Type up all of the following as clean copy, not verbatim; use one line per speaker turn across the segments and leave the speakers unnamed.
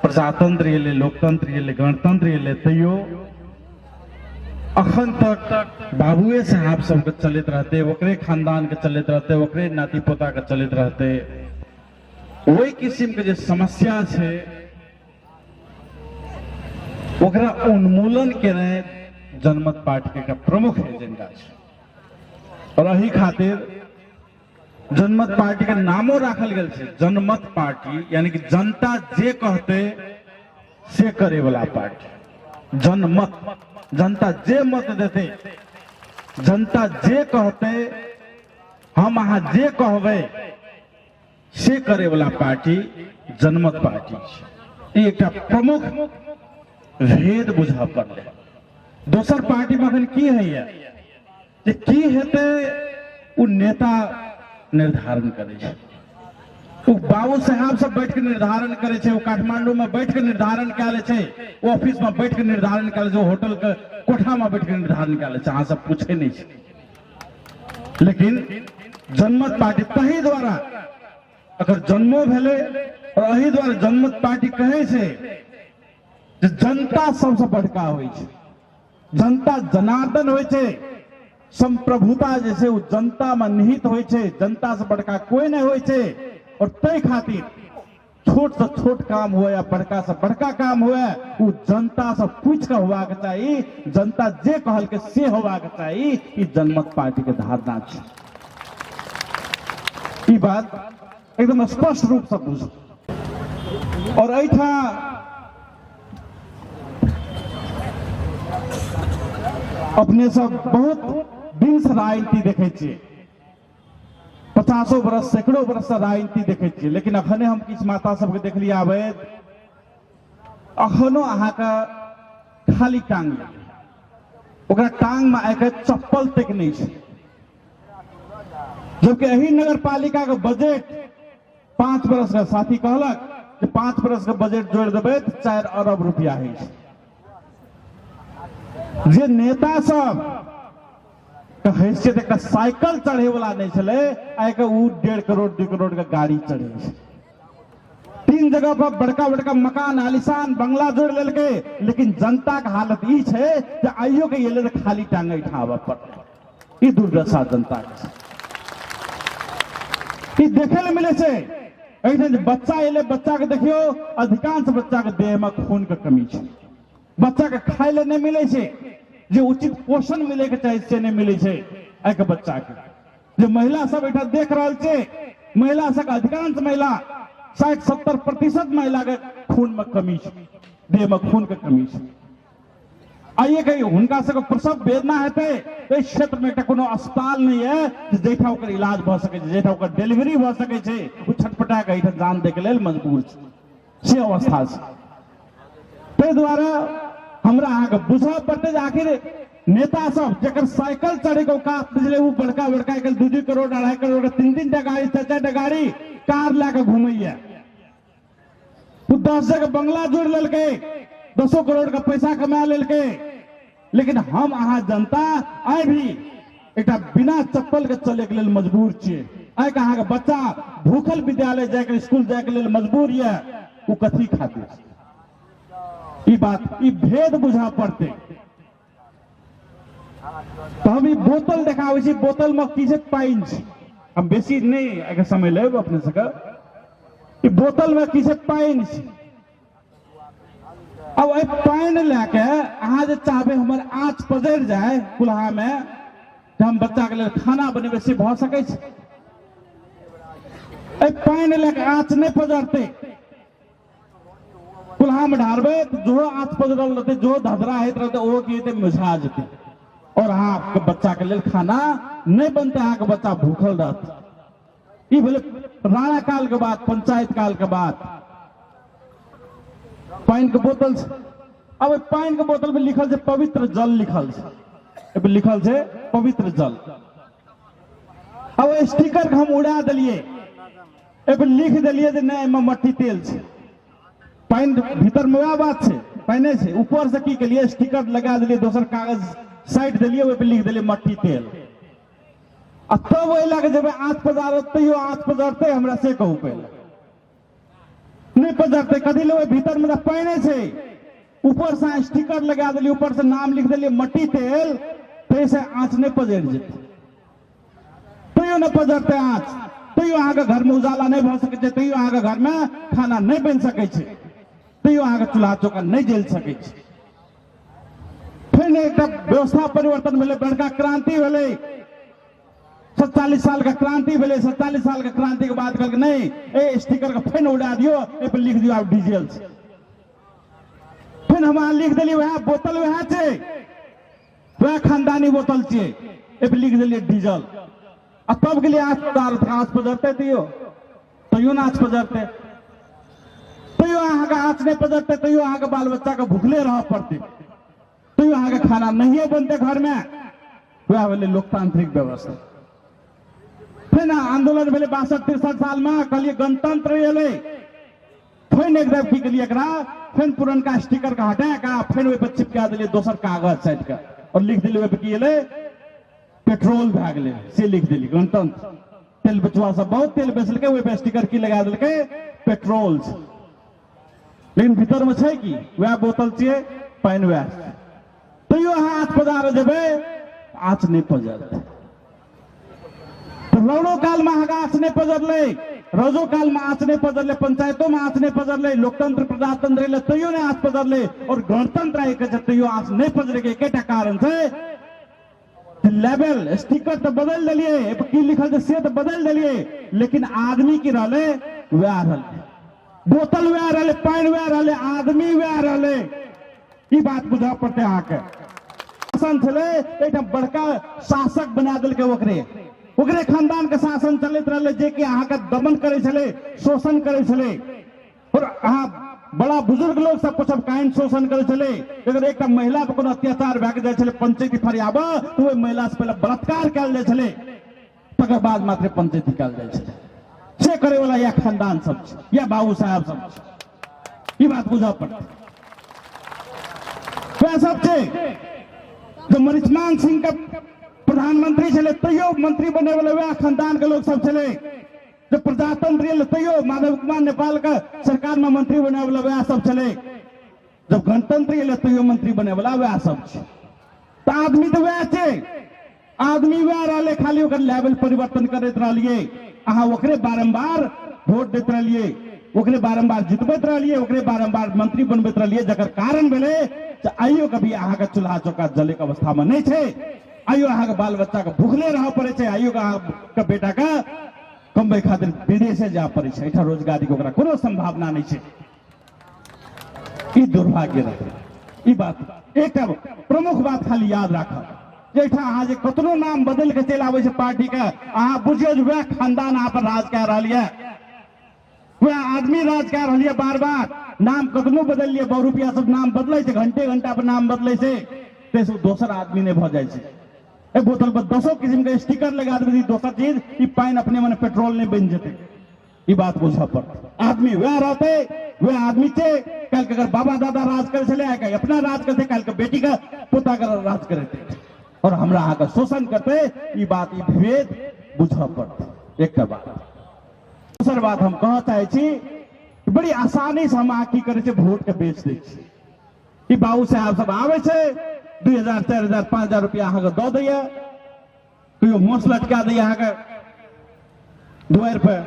प्रजातंत्र एलै, लोकतंत्र एलै, गणतंत्र एलै, तैयो अखन तक बाबुए साहब सबके चलैत रहते, ओकरे खानदान के चलैत रहते, ओकरे नाती पोता के चलैत रहते, ओहि किस्म के जे समस्या छै ओकरा उन्मूलन केनाइ जनमत पार्टी के एकटा प्रमुख एजेंडा छै। और एहि खातिर जनमत पार्टी के नामो राखल गेल छै जनमत पार्टी, यानी कि जनता जे कहते से करे वाला पार्टी। जनमत, जनता जे मत देते, जनता जे कहते, हम अहाँ जे कहबै से करे वाला पार्टी जनमत पार्टी छै। ई एकटा प्रमुख भेद बुझऽ पड़लै। दोसर पार्टी में अखन की होइए जे की हेतै ओ नेता निर्धारण करै छै, ओ बाबू साहब सब बैठ के निर्धारण करै छै, ओ काठमांडू में बैठ के निर्धारण कए लै छै, ओ ऑफिस में बैठ के निर्धारण कए लै छै, ओ होटल के कोठा में बैठ के निर्धारण कए लै छै, अहाँ सब पूछै नहि छै। लेकिन जनमत पार्टी तही द्वारा अगर जन्मो भेलै और एहि द्वारा जनमत पार्टी कहै छै जे जनता सबसँ बड़का होइ छै, जनता जनार्दन होइ छै, संप्रभुता जे छै ओ जनता में निहित होइ छै, जनता से बड़का कोई नहि होइ छै। और ताहि खातिर छोट से छोट काम हुए या बड़का से बड़का काम हुए ओ जनता से पूछ के होबाक चाही, जनता जे कहलकै से होबाक चाही। ई जनमत पार्टी के धारणा छै। ई बात एकदम स्पष्ट रूप से बुझू। और एहिठाम अपने सब बहुत दिन से राजनीति देखै छियै, पचासो बरस सैकड़ों बरस से राजनीति देखै छियै, लेकिन अखने हम किछु माता सबके देखलियै आबैत, अखनो अहाँके खाली टांग यऽ, ओकरा टांग में आइ चप्पल तक नहि छै। जबकि एहि नगर पालिका के बजट 5 बरस के साथी कहलक कि 5 बरस के बजट जोड़ देबै तऽ 4 अरब रुपया होइ छै। जे नेता सब के हैसियत एकटा साइकिल चढ़े वाला नहीं छलै, आइ के उ 1.5 करोड़ 2 करोड़ के गाड़ी चढ़े छै। 3 जगह पर बड़का बड़का मकान आलिशान बंगला जोड़ लेलकै, लेकिन जनता के हालत ई छै जे आइयो के एलै तऽ खाली टांग एहिठाम आबऽ पड़तै। ई दुर्दशा जनता के छै। ई देखे लए मिलै छै एहिठाम जे बच्चा एलै, बच्चा के देखियौ अधिकांश बच्चा के देह में खून के कमी छै, बच्चा के खाय लए नहि मिलै छै, जे उचित पोषण मिले के चाही से नहि मिलै छै आइ के बच्चा के। जे महिला सब एहिठाम देख रहल छै, महिला सबके अधिकांश महिला 60-70% महिला के खून में कमी छै, देह में खून के कमी छै। आइए कही हुनका सबके प्रसव वेदना हेतै एहि क्षेत्र में एकटा कोनो अस्पताल नहीं है जाहिठाम ओकर इलाज भऽ सकै छै, जाहिठाम ओकर डिलीवरी भऽ सकै छै, ओ छटपटा के एहिठाम जान दैके लेल मजबूर छै, से अवस्था छै। ताहि दुआरे हमरा अहाँके बुझऽ पड़तै जे आखिर नेता सब जकर साइकिल चढ़े के औकात नहि छलै, ओ बड़का बड़का आइ काल्हि 2-2 करोड़ 2.5 करोड़ के 3-3 टा गाड़ी 4-4 टा गाड़ी कार लए कऽ घुमैया, ओ 10 जगह बंगला जोड़ लेलकै, 10 करोड़ के पैसा कमा लेलकै, लेकिन हम अहाँ जनता आइ भी एकटा बिना चप्पल के चले के लेल मजबूर छियै। आइ के अहाँके बच्चा भूखल विद्यालय जायके स्कूल जायके लेल मजबूर यऽ, ओ कथी खातिर? ई बात, ई भेद बुझऽ पड़तै। तऽ हम ई बोतल देखाबै छी, बोतल में की छै? पानि छै। हम बेसी नहि एकर समय लेब अपने सबके। ई बोतल में की छै? पानि छै। अब एहि पानि लए के अहाँ जे चाहबै हमर आँच पजरि जाय कुल्हा में तऽ हम बच्चा के लेल खाना बनेबै, से भऽ सकै छै? एहि पानि लए के आँच नहि पजरतै। कुल्हा में ढारबै तऽ जो आँच पजरल रहतै, जो धधरा होइत रहतै, ओहो की हेतै? मुझा जेतै और अहाँके बच्चा के लेल खाना नहि बनतै, अहाँके बच्चा भूखल रहतै। ई भेलै राणा काल के बाद, पंचायत काल के बाद। पानि के बोतल छै। अब ओहि पानि के बोतल में लिखल छै पवित्र जल, लिखल छै, एहिपर लिखल छै पवित्र जल। अब ओहि स्टिकर के हम उड़ा देलियै, एहिपर लिख देलियै जे नहि एहिमे मट्टी तेल छै। पानि भीतर में वएह बात छै, पानि छै, ऊपर से की केलियै स्टिकर लगा देलियै, दोसर कागज साटि देलियै, ओहिपर लिख देलियै मट्टी तेल। आ तब ओहि लए कऽ जेबै आँच पजारत, तैयो आँच पजारतै? हमरा से कहू पहिले। नहि पजरतै। कथी ले? ओहि भीतर में तऽ पानि छै, ऊपर से स्टिकर लगा देलियै, ऊपर से नाम लिख देलियै मट्टी तेल, ताहिसँ आँच नहि पजरि जेतै। तैयो नहि पजरतै आँच, तैयो अहाँके घरमे उजाला नहि भऽ सकै छै, तैयो अहाँके घरमे खाना नहि बनि सकै छै, तैयो अहाँके चूल्हा चौका नहि जलि सकै छै। फेर एकटा व्यवस्था परिवर्तन भेलै, बड़का क्रांति भेलै, 47 साल के क्रांति भेलै। 47 साल के क्रांति के बाद कहलकै नहीं, ए स्टिकर के फेन उड़ा दियो, ए पर लिख दियो आब डीजल छै। फेन हम अहाँ लिख देलियै, वएह बोतल वएह छै, वएह खानदानी बोतल छियै, ए पर लिख देलियै डीजल। आ तब गेलियै आँच पर, आँच पजरतै तैयो, तैयो ने आँच पजरतै, तैयो अहाँके आँच नहि पजरतै, तैयो अहाँके बाल बच्चाके भुखले रहऽ पड़तै, तैयो अहाँके खाना नहिए बनतै घरमे। वएह भेलै लोकतांत्रिक व्यवस्था। फेर आंदोलन भेलै 62-63 सालमे, कहलियै गणतंत्र एलै। फेर एक बेर की केलियै एकरा, फेर पुरनका स्टिकर के हटा कऽ फेर ओहि पर चिपका देलियै दोसर कागज साटि कऽ और लिख देलियै ओहि पर की एलै, पेट्रोल भए गेलै, से लिख देलियै गणतंत्र। तेल बेचुआ सब बहुत तेल बेचलकै, ओहि पर स्टिकर की लगा देलकै, पेट्रोल छै। लेकिन भीतर में छै की, वएह बोतल छियै, पानि वएह। तैयो अहाँ आँच पजारऽ जेबै, आँच नहि पजरतै। तऽ लौड़ो काल में अहाँके आँच नहि पजरलै, रजो काल में आँच नहि पजरलै, पंचायतो में आँच नहि पजरलै, लोकतंत्र प्रजातंत्र एलै तैयो नहि आँच पजरलै, और गणतंत्र आबि के तैयो आँच नहि पजरै के एकेटा कारण छै, लेवल स्टिकर तऽ बदलि देलियै, एहि पर की लिखल छै से तऽ बदलि देलियै, लेकिन आदमी की रहलै वएह रहलै, बोतल वएह रहलै, पानि वएह रहलै, आदमी वएह रहलै। ई बात बुझऽ पड़तै अहाँके। शासन छलै एकटा बड़का शासक बना देलकै, ओकरे ओकरे खानदान के शासन चलैत रहलै, जेकि अहाँके दमन करै छलै, शोषण करै छलै। और अहाँ बड़ा बुजुर्ग लोग सब पूछब काहे शोषण करै छलै। अगर एकटा महिला पर कोनो अत्याचार भए के जाइ छलै पंचायती फरियाबऽ, तऽ ओहि महिला से पहिले बलात्कार कयल जाइ छलै, तकर बाद मात्र पंचायती कयल जाइ छलै। से करे वाला या खानदान सब छै, या बाबू साहब सब छै। ई बात बुझऽ पड़तै। वएह सब छै जब मरिचमान सिंह के प्रधानमंत्री छलै तैयो मंत्री बने वाला वएह खानदान के लोग सब छलै। जब प्रजातंत्र एलै तैयो माधव कुमार नेपाल के सरकार में मंत्री बने वाला वएह सब छलै। जब गणतंत्र एलै तैयो मंत्री बने वाला वएह सब छै। तऽ आदमी तऽ वएह छै, आदमी वएह रहलै, खाली ओकर लेवल परिवर्तन करैत रहलियै। अहाँ ओकरे बारम्बार वोट दैत रहलियै, ओकरे बारम्बार जितबैत रहलियै, ओकरे बारम्बार मंत्री बनबैत रहलियै, जकर कारण भेलै जे आइयो कभी अहाँके चूल्हा चौका जलैके अवस्थामे नहि छै, आइयो अहाँके बाल बच्चाके भुखले रहऽ पड़ै छै, आइयो अहाँके बेटाके कमबै खातिर विदेशे जाय पड़ै छै, एहिठाम रोजगारीके ओकरा कोनो सम्भावना नहि छै। ई दुर्भाग्य रहै। ई बात एकटा प्रमुख बात खाली याद राखब जे एहिठाम अहाँ जे कतनो नाम बदलि के चलि आबै छै पार्टी के, अहाँ बुझियौ जे वएह खानदान अहाँ पर राज कए रहल यऽ, वएह आदमी राज कए रहल यऽ। बार बार नाम कतनो बदलि लिअ, बहुरूपिया सब नाम बदलै छै, घंटे घंटा पर नाम बदलै छै, ताहिसँ दोसर आदमी नहि भऽ जाइ छै। एहि बोतल पर 10 किस्म के स्टिकर लगा देबै, दोसर चीज ई पानि अपने मने पेट्रोल नहि बनि जेतै। ई बात बुझऽ पड़तै। आदमी वएह रहतै, वएह आदमी छै। काल्हि के अगर बाबा दादा राज करै छलै, आइ काल्हि अपना राज करतै, काल्हि के बेटी के पोता के राज करतै और हमरा अहाँके शोषण करतै। ई बात, ई विभेद बुझऽ पड़तै। एकटा बात। दोसर बात हम कहऽ चाहै छी, बड़ी आसानी से हम अहाँ की करै छियै, वोट के बेच दै छी। ई बाबू साहेब सब आबै छै, 2000 4000 5000 रुपया अहाँके दऽ दैया, कहियो मोस लटका दैया अहाँके दुआरि पर,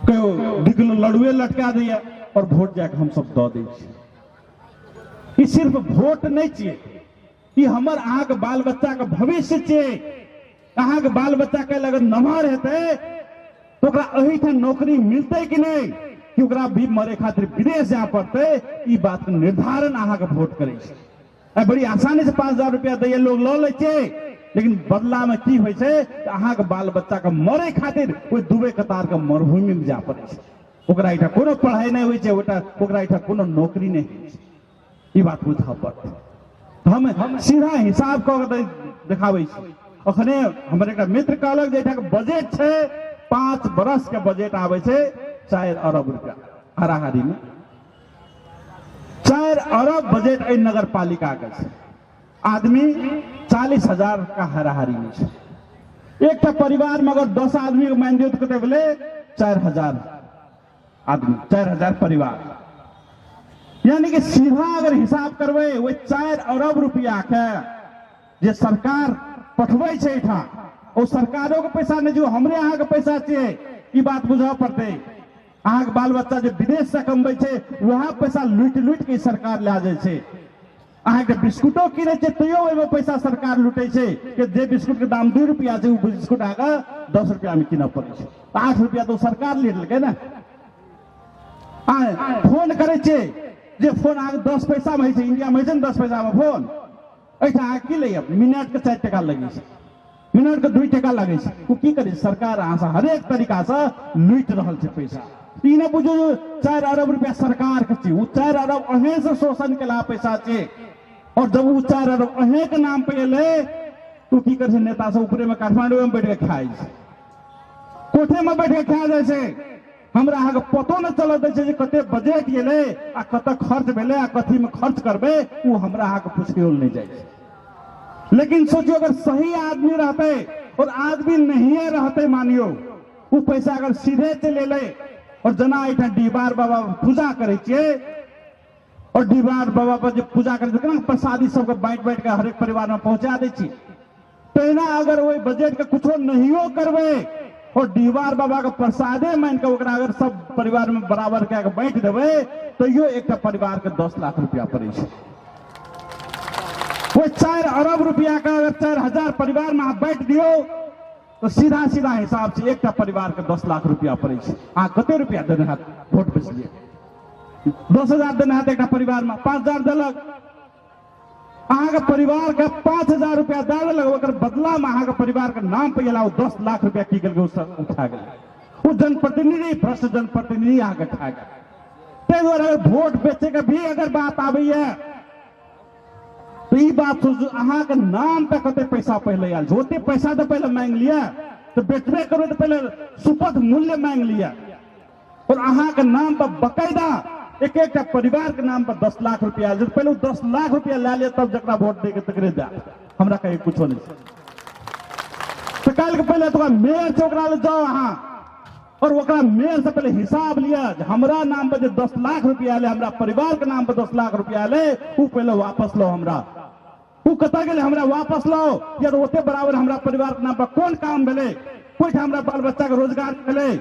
कहियो 2 किलो लड्डुए लटका दैया और वोट जाके हम सब दऽ दै छी। ई सिर्फ वोट नहि छियै, ई हमर अहाँके बाल बच्चाके भविष्य छियै। अहाँके बाल बच्चा काल्हि अगर नमहर हेतै तऽ ओकरा एहिठाम नौकरी मिलतै कि नहि, कि ओकरा भी मरे खातिर विदेश जाय पड़तै, ई बात के निर्धारण अहाँके वोट करै छै। आइ बड़ी आसानी से 5000 रुपया दैया, लोग लऽ लै छै, लेकिन बदला में की होइ छै तऽ अहाँके बाल बच्चाके मरे खातिर ओहि दुबई कतार के मरुभूमि में जाय पड़ै छै। ओकरा एहिठाम कोनो पढ़ाइ नहि होइ छै, ओकरा एहिठाम कोनो नौकरी नहि होइ छै। ई बात बुझऽ पड़तै। हम सीधा हिसाब कऽ के देखाबै छी। अखने हमर एकटा मित्र कहलक जे एहिठाम बजट छै, 5 बरस के बजट आबै छै 4 अरब रुपया, हाराहारी में 4 अरब बजट एहि नगर पालिका के छै। आदमी 40,000 का हाराहारी में छै। एकटा परिवार में अगर 10 आदमी के मानि दियौ तऽ कते भेलै, 4000। आदमी, 4000 परिवार, यानी कि सीधा अगर हिसाब करबै ओहि 4 अरब रुपया के जे सरकार पठबै छै एहिठाम, ओ सरकारो के पैसा नहि छै, हमरे अहाँके पैसा छियै। ई बात बुझऽ पड़तै। अहाँके बाल बच्चा जे विदेश से कमबै छै वएह पैसा लूटि लूटि के सरकार लए जाइ छै। अहाँके बिस्कुटो किनै छै तैयो ओहिमे पैसा सरकार लूटै छै कि जे बिस्कुट के दाम 2 रुपया छै ओ बिस्कुट अहाँके 10 रुपया में कीनऽ पड़ै छै, 8 रुपया तऽ सरकार लूटि लेलकै ने। अहाँ फोन करै छियै जे फोन अहाँके 10 पैसा में होइ छै, इंडिया में होइ छै ने 10 पैसा में फोन, एहिठाम अहाँ की लैया मिनट के 4 टका लगै छै, मिनट के 2 टका लगै छै। ओ की करै छै? सरकार अहाँसँ हरेक तरीकासँ लूटि रहल छै पैसा। ई नहि बुझू 4 अरब रुपया सरकार के छै, ओ 4 अरब अहें से शोषण केला पैसा छै। और जब ओ 4 अरब अहें के नाम पे एलै तो की करै छै नेता सब ऊपरे में काठमांडू में बैठ के खाइ छै, कोठे में बैठ के खा जाइ छै। हमरा अहाँके पतो नहि चलऽ दै छै जे कते बजट गेलै आ कतऽ खर्च भेलै आ कथी में खर्च करबै, ओ हमरा अहाँके पुछियो नहि जाइ छै। लेकिन सोचियो अगर सही आदमी रहते और आदमी नहीं रहते, मानियो ओ पैसा अगर सीधे चलि एलै, और जेना एहिठाम डिहबार बाबा पूजा करै छियै और डिहबार बाबा पर जे पूजा करै छियै केना प्रसादी सबके बाँटि बाँटि के हरेक परिवार में पहुंचा दै छी, तहिना अगर ओहि बजट के कुछो नहियो करबै और डिहबार बाबा के प्रसादे मान के ओकरा अगर सब परिवार में बराबर कए के बाँटि देबै तैयो एकटा परिवार के 10 लाख रुपया पड़ै छै। ओहि 4 अरब रुपया के अगर 4000 परिवार में अहाँ बाँटि दियौ तो सीधा सीधा हिसाब से एकटा परिवार के 10 लाख रुपया पड़ै छै। अहाँ कते रुपया देने हैत वोट बेचलियै? 10,000 देने हैत एकटा परिवार में, 5,000 देलक अहाँके परिवार के 5,000 रुपया दए देलक, ओकर बदला में अहाँके परिवार के नाम पे गेला 10 लाख रुपया की केलकै ओ सब उठा गेलै। ओ जनप्रतिनिधि, भ्रष्ट जनप्रतिनिधि अहाँके खा गेल। ताहि दुआरे अगर वोट बेचे के भी अगर बात आबैया तो ई बात सोचू अहाँके नाम पे कते पैसा पहिले आयल छै, ओते पैसा तऽ पहिले मांगि लिअ, तऽ बेचबे करू तऽ पहिले सुपथ मूल्य मांगि लिअ। और अहाँके नाम पर बकायदा एक एकटा परिवार के नाम पर 10 लाख रुपया आयल छै, पहिले 10 लाख रुपया लए लिअ तब जकरा वोट दैके तकरे दए, हमरा कहीं कुछो नहि छै। तऽ काल्हि के पहिले तऽ मेयर छै ओकरा लग जाउ अहाँ और ओकरा मेयर से पहले हिसाब लिअ जे हमरा नाम पर जे 10 लाख रुपया एलै, हमरा परिवार के नाम पर 10 लाख रुपया एलै, ओ पहले वापस लो हमरा, ओ कतऽ गेलै हमरा वापस लो, या तऽ ओते बराबर हमरा परिवार के नाम पर कोन काम भेलै, कोइठाम हमरा बाल बच्चा के रोजगार भेलै,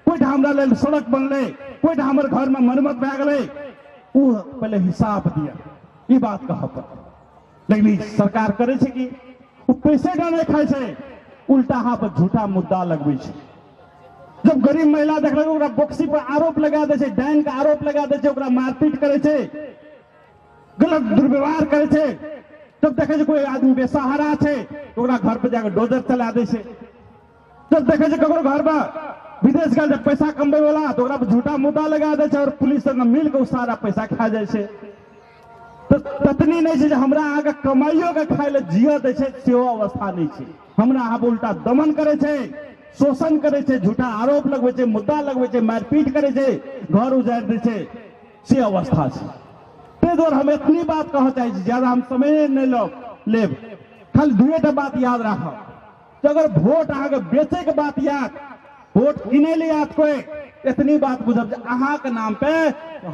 कोइठाम हमरा लेल सड़क बनलै, कोइठाम हमर घर में मरम्मत भए गेलै, ओ पहले हिसाब दिअ। ई बात कहऽ पड़तै। लेकिन ई सरकार करै छै कि ओ पैसे टा नहि खाइ छै, उल्टा अहाँ पर झूठा मुद्दा लगबै छै। जब गरीब महिला देखलक ओकरा बक्सी पर आरोप लगा दै छै, डाइन के आरोप लगा दै छै, ओकरा मारपीट करै छै, गलत दुर्व्यवहार करै छै। जब देखै छै कोई आदमी बेसहारा छै ओकरा घर पर जाके डोजर चला दै छै। जब देखै छै ककरो घर पर विदेश गेल छै पैसा कमबै वाला तऽ ओकरा पर झूठा मुद्दा लगा दै छै और पुलिस संग मिल के ओ सारा पैसा खा जाइ छै। तऽ ततनी नहि छै जे हमरा अहाँके कमाइयो के खाइ लए जियऽ दै छै, सेहो अवस्था नहि छै। हमरा अहाँ पर उल्टा दमन करै छै, शोषण करै छै, झूठा आरोप लगबै छै, मुद्दा लगबै छै, मारपीट करै छै, घर उजाड़ि दै छै, से अवस्था छै। ताहि दुआरे हम एतनी बात कहऽ चाहै छी, ज्यादा हम समय नहि लेब, खाली दुएटा बात याद राखब। अगर वोट अहाँके बेचैके बात याद, वोट किनै ले याद कोई, इतनी बात बुझब जे अहाँके नाम पे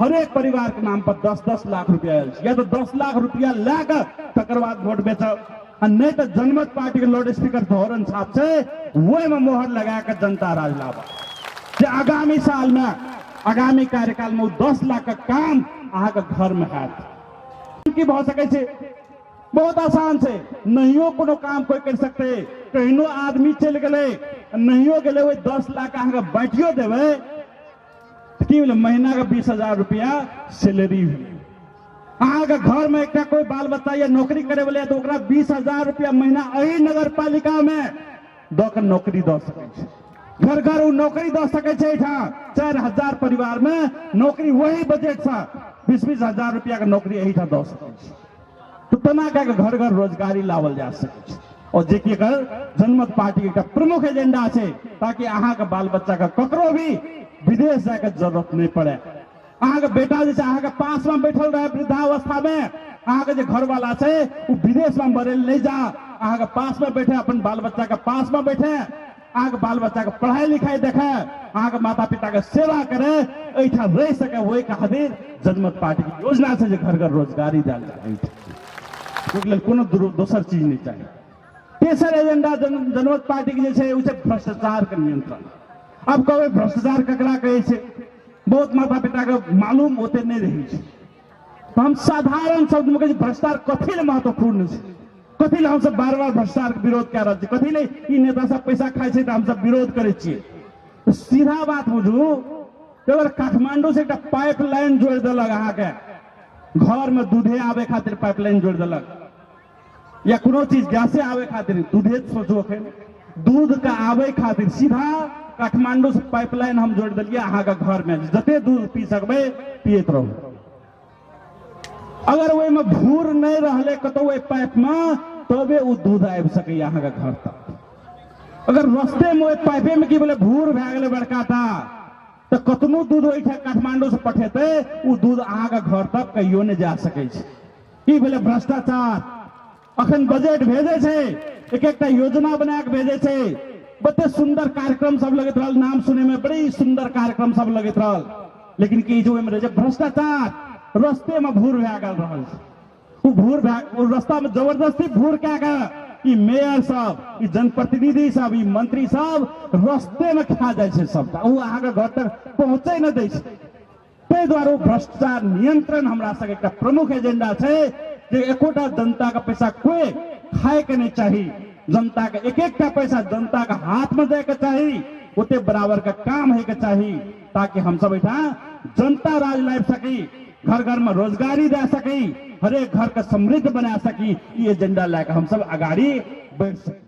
हरेक परिवार के नाम पर 10-10 लाख रुपया आयल छै, या तो 10 लाख रुपया लए कऽ तकर बाद वोट बेचब, आ नहि तऽ जनमत पार्टी के लाउड स्पीकर हॉर्न छाप छै ओहिमे मोहर लगा कऽ जनता राज लाबत जे आगामी साल में, आगामी कार्यकाल में ओ 10 लाख के काम अहाँके घर में हैत। की भऽ सकै छै? बहुत आसान छै, नहियो कोनो काम कोई कर सकते, कहिनो आदमी चलि गेलै नहियो गेलै, ओहि 10 लाख अहाँके बाँटियो देबै की भेलै, महीना के 20,000 रुपया सैलरी भेलै। अहाँके घर में एकटा कोई बाल बच्चा या नौकरी करे वाला तऽ ओकरा 20,000 रुपया महीना एहि नगर पालिका में दऽ के नौकरी दऽ सकै छै। घर घर ओ नौकरी दऽ सकै छै। एहिठाम 4000 परिवार में नौकरी वही बजट से 20-20 हजार रुपया के नौकरी एहिठाम दऽ सकै छै। तो तना कए के घर घर रोजगारी लावल जा सकै छै। और जे कि एकर जनमत पार्टी के एकटा प्रमुख एजेंडा छै, ताकि अहाँके बाल बच्चा के ककरो भी विदेश जायके जरूरत नहि पड़े। अहाँके बेटा जे छै अहाँके पास में बैठल रहे वृद्धावस्था में, अहाँके जे घरवाला छै ओ विदेश में मरे नहि जा, अहाँके पास में बैठे, अपन बाल बच्चा के पास में बैठे, अहाँके बाल बच्चाके पढ़ाइ लिखाइ देखै, अहाँके माता पिताके सेवा करे, एहिठाम रहि सकै, ओहि खातिर जनमत पार्टीके योजना छै जे घर घर रोजगारी देल जाय। ओहिके लेल कोनो दोसर चीज नहि चाही। तेसर एजेंडा जनमत पार्टीके जे छै ओ छै भ्रष्टाचारके नियंत्रण। आब कहबै भ्रष्टाचार ककरा कहै छै, बहुत माता पिताके मालूम ओते नहि रहै छै। तऽ हम साधारण शब्दमे कहै छी भ्रष्टाचार कथी लए महत्वपूर्ण छै, कथी लए हमसब बार बार भ्रष्टाचारके विरोध कए रहल छी, कथी लए ई नेता सब पैसा खाइ छै तऽ हमसब विरोध करै छियै। तऽ सीधा बात बुझू, अगर काठमांडू से एकटा पाइप लाइन जोड़ि देलक अहाँके घरमे दूधे आबै खातिर पाइप लाइन जोड़ि देलक, या कोनो चीज गैसे आबै खातिर, दूधे सोचू अखन दूध के आबै खातिर सीधा काठमांडू से पाइपलाइन हम जोड़ि देलियै अहाँके घरमे, जते दूध पी सकबै पियैत रहू। अगर ओहिमे भूर नहि रहलै कतौ ओहि पाइपमे, तबे ओ दूध आबि सकैए अहाँके घर तक। अगर रस्तेमे ओहि पाइपेमे की भेलै भूर भए गेलै बड़का टा, तऽ कतनो दूध ओहिठाम काठमांडू से पठेतै ओ दूध अहाँके घर तक कहियो नहि जा सकै छै। की भेलै भ्रष्टाचार। अखन बजट भेजै छै, एक एकटा योजना बना के भेजै छै, बते सुंदर कार्यक्रम सब लगैत रहल, नाम सुनै में बड़ी सुंदर कार्यक्रम सब लगैत रहल, लेकिन की जो ओहिमे रहै छै भ्रष्टाचार, रस्ते में भूर भए गेल रहल छै। ओ भूर भए ओ रास्ता में जबरदस्ती भूर कए के ई मेयर सब, ई जनप्रतिनिधि सब, ई मंत्री सब रस्ते में खा जाइ छै सबटा, ओ अहाँके घर तक पहुँचै नहि दै छै। ताहि दुआरे भ्रष्टाचार नियंत्रण हमरा सबके एकटा प्रमुख एजेंडा छै जे एकोटा जनता के पैसा कोई खाए के नहीं चाही, जनता के एक एकटा पैसा जनता के हाथ में जाए के चाही, ओते बराबर के काम होय के चाही, ताकि हम सब एहिठाम जनता राज लाबि सकी, घर घर में रोजगारी दे सकी, हरेक घर के समृद्ध बना सकी। ई एजेंडा लए के हम सब अगाड़ी बढ़ि सकी।